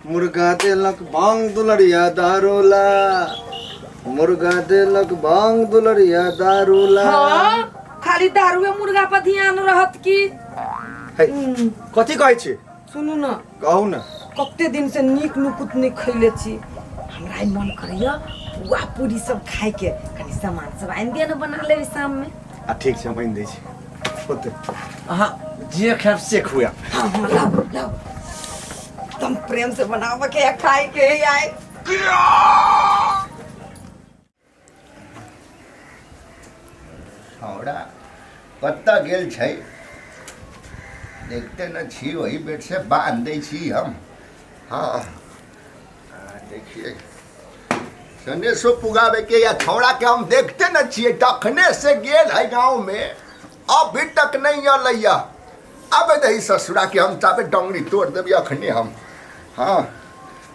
मुर्गा देलक भांग दुलरिया दारूला, मुर्गा देलक भांग दुलरिया दारूला। हाँ, खाली दारुए मुर्गा पर ध्यान रहत की। है, कथी कहै छी? सुनू न। कहू न। कते दिन से नीक नुकुत नहीं खैले छी। हमरा आइ मन करैया पुआ पूरी सब खाए के, कनी सामान सब आनि दिअ न, बना लेबै शाम में। आ ठीक छै, हम आनि दै छी। होतै, अहाँ जे खायब से खुआयब। हाँ हाँ, लाओ लाओ, एकदम प्रेम से बनावे के या खाए के है आइ। छौड़ा कतऽ गेल छै, देखते न छी। ओही बेर से बान्हि दै छी हम। हाँ, देखिए, सनेसो पुगावे के या छौड़ा के हम देखते न छियै। तखने से गेल है गाँव में, अभी तक नहीं अलैया। आबे दही ससुरा के, हम ताबे डोंगरी तोड़ देबै अखने हम। हाँ,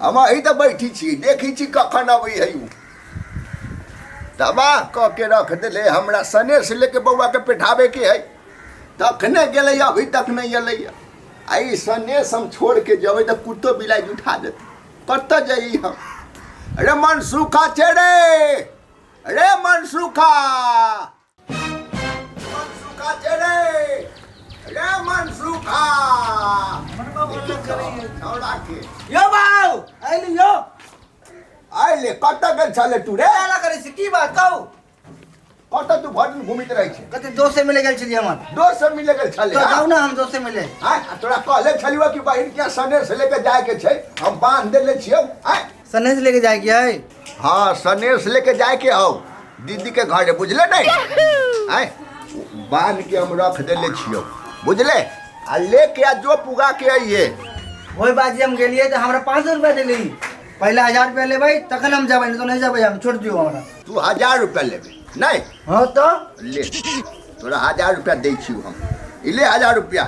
हम अही तऽ बैठी छी, देखै छी कखन अबै है उ। तबाह कऽ के रख देले हमरा। सनेस लेके बौआ के पेठाबे के है, तखने गेलै, अभी तक नहीं एलै। आ ई सनेस हम छोड़ के जेबै तऽ कुत्तो बिलाइ उठा देतै। कतऽ जइयै हम? अरे मनसुखा छै रे, अरे मनसुखा, मनसुखा छै रे, अरे मनसुखा, छौड़ा के। यो बाउ, आइली यो। आइले? कतऽ गेल छले तू रे? हल्ला करै छी, की बात कहू? कतऽ तू भरि दिन घुमित रहै छै? कते दोस्त से मिले गेल छलियै हमर। दोस्त सब मिले गेल छले? तो जाउ ने हम दोस्त से मिले। आँय, आ तोरा कहले छलियौ कि बहिन के सनेस लेके जाय के छै, हम बांध देले छियौ। आँय? सनेस लेके जाय के है? हाँ, सनेस लेके जाय के हौ दीदी के घरे, बुझले नहीं? आँय, बांध के हम रख देले छियौ, बुझले? आ लेके आ जो, पुगा के आइए। ओहि बात जे हम गेलियै तऽ हमरा 500 रुपया देली। पहिले 1000 रुपया लेबै तखन हम जेबै, नहीं तो नहीं जेबै हम, छोड़ दियौ हमरा। तू 1000 रुपया लेबे नहीं? हाँ तऽ। ले, तोरा 1000 रुपया दै छियौ हम, ई ले 1000 रुपया,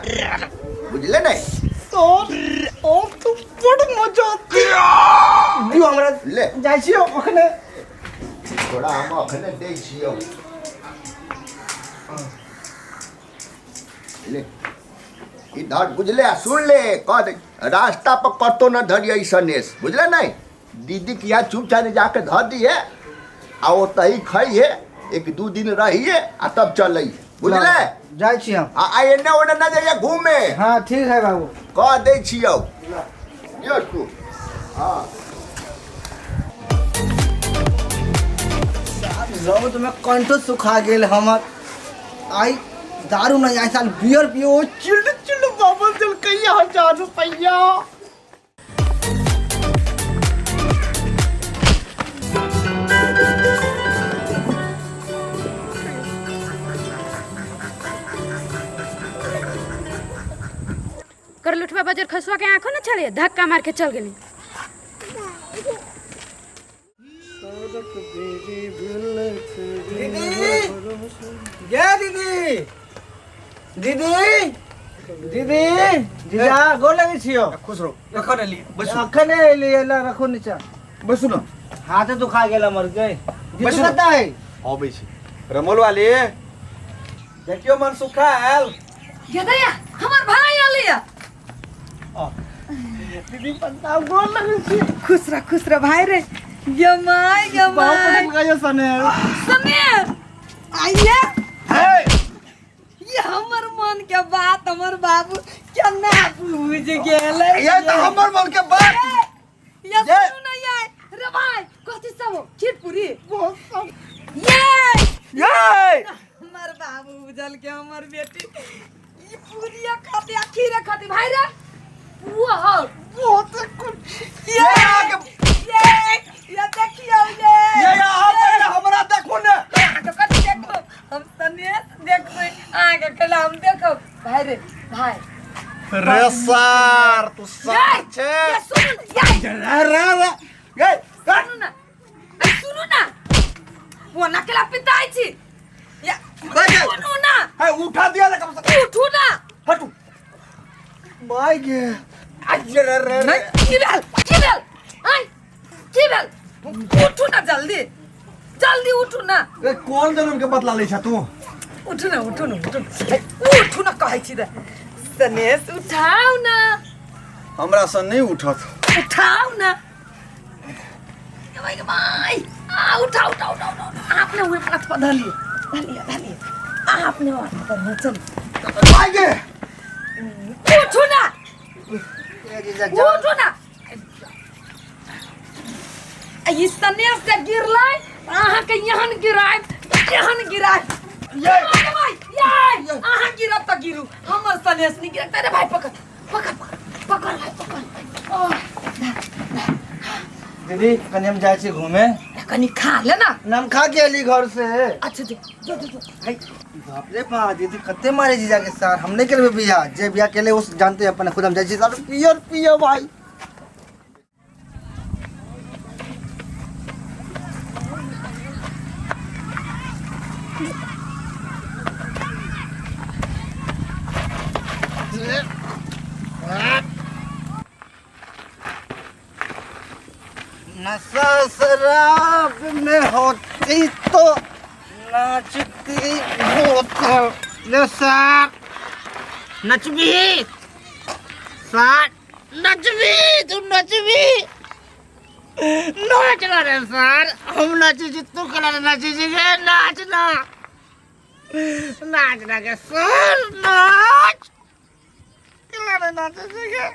बुझले नहीं? सर, अब तो बड़ मजा दियौ हमरा। ले। जाइ छियौ अखने। तोरा हम अखने दै छियौ, ले इधर, बुझले? आ सुन ले, कह दे, रास्ता पर कतौ न धरियै सनेस, बुझले नहीं? दीदी के यहाँ चुपचाप जाके धर दिहे आ ओतही खइहे, एक दू दिन रहिए आ तब चलै, बुझले? जाइ छी हम। आ आ एने ओने न जाइए घूमे। हाँ, ठीक है बाबू। कह दै छियौ, यो तू। हाँ। रौद में कंठो सुखा गेल हमर। आई दारू नहीं, आई साल बियर पियो। चिल्ड चिल्ड बाबा दिल कहिया 1000 रुपया। कर लुठवा बजर खसुआ के आंखों न छले, धक्का मार के चल गेली। दीदी, गे दीदी, दीदी, दीदी, जीजा, गोर लगै छियो। खुश रहो। कखन एली? बैसू। अखन एली। एला रखो नीचा। बैसू न। हाथ दुखा गेल हमर। गे जीजू, बैसू न। कतऽ है? अबै छी। रमोल वाली, देखियो मन सुखा आयल। गेदैया, हमर भाई आलिया। दीदी, प्रणाम, गोर लगै छी। खुश रह, खुश रह भाई रे। गमाय गमाय। बाप रे, सने समीर आइए। ये हमर मन के बात हमर बाबू केना बुझ गेलै। ये तऽ हमर मन के बात। ये सुनू ना ये रे भाई, कथी सब हो? खीर पूरी ये। ये हमर बाबू बुझल के हमर बेटी ई पूरिया खाते आ खीरे खाते। भाई रे, पुआ हो बहुत कुछ। ये ये ये देखियो ये। ये अहाँ पहिले हमरा देखू ने। अहाँके कथी देखो? हम सनेस देखबै अहाँके? केला हम देखब भाई रे भाई? रे सार, तू सार छै। ये सुनू ने ये। रे रे रे ये। सुनू ने, अरे सुनू ने, ओना केला पिताइ छी या? सुनू ना। है, उठा दिया ना कम से कम। उठू ना। हटू माय गे, आज रे रे रे। नहीं, की भेल, की भेल आइ, की भेल? उठू ना, जल्दी जल्दी उठू ना। रे, कोन जन्म के बदला लै छ तू? उठू ना, उठू ना, उठू ना, उठू ना कहै छी। रे सनेस, उठाउ ना। हमरा से नहीं उठत। उठाओ ना भाई भाई आ उठाओ उठाओ उठाओ उठाओ आपने हुए माथ पर धलिए धलिए धलिए आपने माथ पर धलिए चल भाई गे उठो ना उठो ना आ ई सनेस से गिरलै अहाँके एहन गिरायब एहन गिरायब ये भाई ये अहाँ गिरब तऽ गिरू हमर सनेस नहि गिरत अरे भाई पकड़ पकड़ पकड़ पकड़ भाई पकड़ ओ दीदी कनी हम जाइ छी घूमे कनी खा ले ना ना हम खा के अली घर से अच्छा दे दे दे दे भाई बाप रे बा दीदी कते मारे जीजा के सार हम नहीं करबे बियाह जे बियाह केले उस जानते हैं अपन खुद हम जाइ छी सार पियर पियो भाई नशा शराब में होती तो नाचती बोतल ले सार नचबी सार नचबी तू नचबी नाच ना रे सार हम नाची छी तू कला रे नाची छी गे नाच ना नाच ना गे सार नाच कला रे नाची छी गे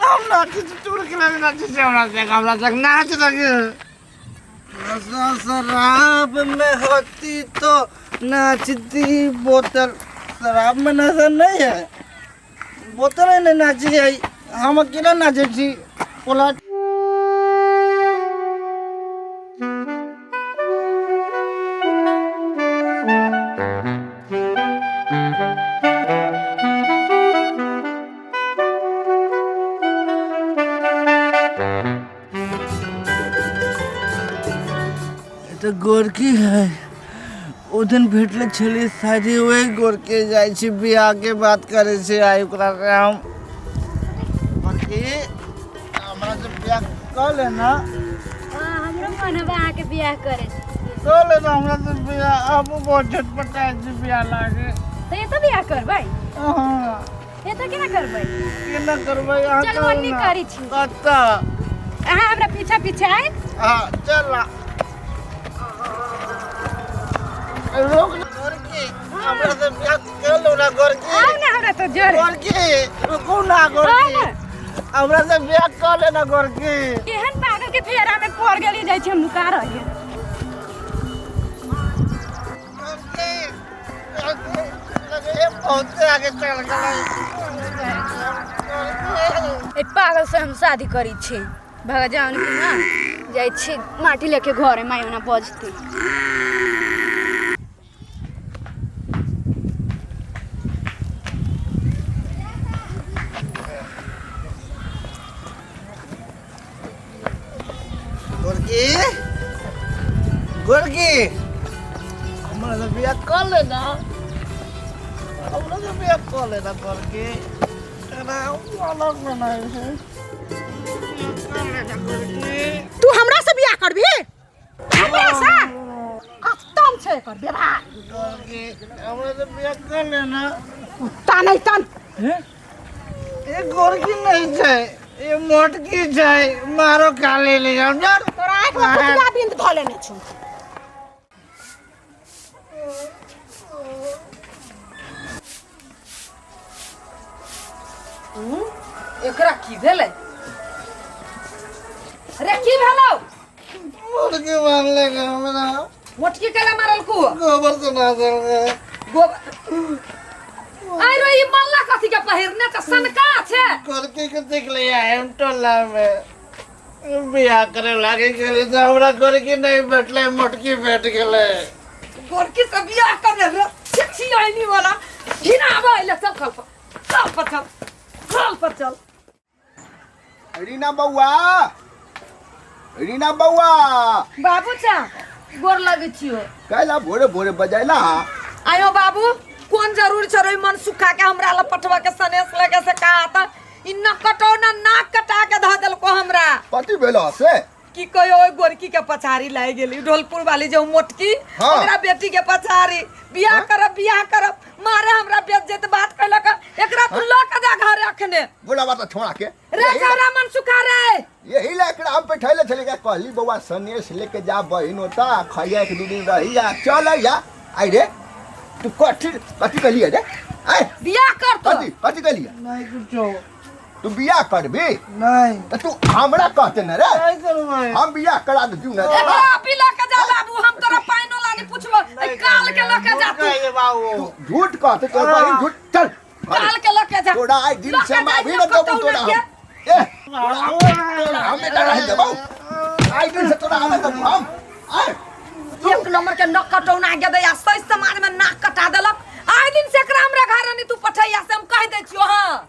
हम नाची छी तू कला रे नाची छी हमरा से हमरा से नाच ना गे नशा शराब में होती तो नाचती बोतल शराब में नशा नहीं है बोतल है नहीं नाची है हम अकेला नाचे छी पोला तो गोरकी है ओ दिन भेटले छली शायद वही गोरके जाइ छी बियाह के बात करे छै आइ ओकरा से हम गोरकी हमरा से बियाह कऽ ले ना हाँ हमरो मन हबा अहाँके बियाह करे कऽ ले ना हमरा से बियाह हमहूँ बहुत झटपटाइ छी बियाह लागे तऽ एतऽ बियाह करबै हाँ एतऽ केना करबै केना करबै अहाँ चलू कहू ओन्नी ना। करै छी। कतऽ अहाँ हमरा पीछा पीछा आयब हाँ चल ना रोक ना गोरकी हमरा से बियाह कर लो ना गोरकी आउ ना हमरा तो जोर गोरकी रुकू ना आउ गोरकी ना हमरा से बियाह कर लेना गोरकी केहन पागल के फेरा में पड़ गेली जाइ छी हम नुका रहिए गोरकी गोरकी लगे बहुते आगे चल गेलै गोरकी ए पागल से हम शादी करी छी भगा जाउन की ना जाइ छी माटी लेके घरे माई ओना बजती गोरकी गोरकी हमरा से बियाह कर लेना हमरा से बियाह कर लेना गोरकी तेरा अलग बनाए है कर लेना गोरकी तू हमरा से बियाह करबी हमरा से खत्म छै एकर व्यवहार गोरकी हमरा से बियाह कर लेना कुत्ता नहीं तन ये गोरकी नहीं छै ये मोटकी छै मारो खा ले ले जाओ तोरा आँखि में कुतिया बिंद धऽ लेने छौ एकरा की भेलै रे की भेलौ मुर्गी मार लेगा हमरा मोटकी केला मारल को गोबर से ना देलकै गोबर आइ रे ई मल्ला कथी के पहिरने त सनका छै गोरकी के देख लिया हम टोला में बियाह करे लागे गेली तऽ हमरा गोरकी नहीं भेटलै मोटकी भेट गेलै गोरकी से बियाह करे रे छी छी आइनी वाला घिनावा अइले चल खल पर चल पर चल खल पर चल रीना बौआ रीना बौआ बाबू चा गोर लगै छियो कैला भोरे भोरे बजैला आयो बाबू कोन जरूर छै रे मन सुखा के हमरा ला पठवा के सनेस लगे से का आता ई न कटौ न नाक कटा के धऽ देलको हमरा कथी भेल से की कहियो ओहि गोरकी के पछाड़ी लागि गेली ढोलपुर वाली जे मोटकी। हाँ। ओकरा बेटी के पछाड़ी बियाह करब बियाह करब मारे हमरा बेज्जत बात कैलक। एकरा तू लऽ के जा घरे अखने। बोला बात छोड़ा के। रे छौड़ा मन सुखा रे। यही ला एकरा हम बैठैले छलियै, कहली बौआ सनेश लेके जा बहिन ओतऽ, खैया एक दू दिन रही आ चल या। आई रे तू कथी कथी कहलियै रे? आय बियाह कर तो। कथी कथी कहलियै? नहीं कुछो। तू बियाह करबी? नहीं। तऽ तू हमरा कहते न रे। नहीं करबै। हम बियाह करा देतियौ न रे। एकरा अभी लऽ के जा बाबू, हम तोरा पाइनो लानी पूछबो। एहि काल के लऽ के जा तू। बाबू तू झूठ कहते तोर बहिन झूठ। चल काल के लऽ के जा। तोरा आइ दिन लऽ से के जा, माफी न देबौ कतौ तोरा न के। हम। ए तोरा हम एटा रहि देबौ आइ दिन से, तोरा हमे देबौ हम आइ। एक नंबर के नक कटौना के दैया सही समाज में नाक कटा देलक। आइ दिन से एकरा हमरा घर नहीं तू पठैया से हम कहि दै छियो। हाँ।